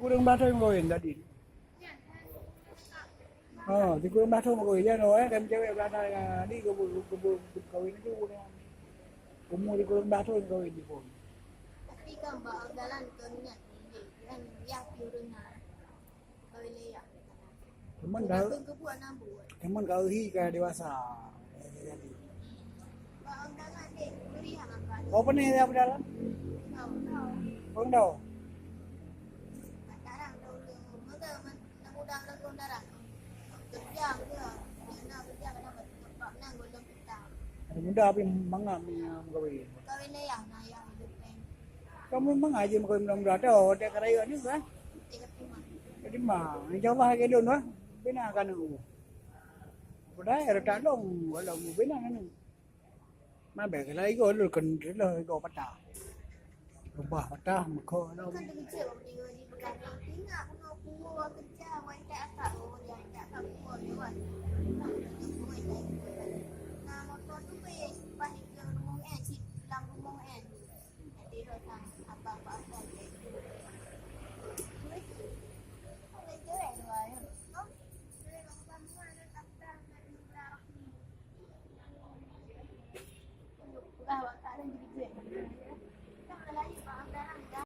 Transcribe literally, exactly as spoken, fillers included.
Kureueng blah thôn meukawen tadi. Oh, sikureueng blah thôn meukawen. Jan oh, eh, dan cewek blah thôn, ah, di kubu, kubu, kubu kawin itu. Umur sikureueng blah thôn meukawen di pun. Tapi kan bak jalan ke niat ni, kan ya piureueng na. Kawin lé ya. Cuman dah, cuman kau hi ka dewasa. Oh, pernah ya, apa dalam? Orang tahu. Ada muda tapi mangat ni, ah, meukawen. Kamu mangat je meukawen muda-muda tu, dia kerayat ni kan? Jadi mah, insya Allah lagi lun lah. Bina kan aku. Udah ya tak long, kalau mau bina kan. Mabé kalau igo lun kan lah igo patah. Rubah patah, meuko lom.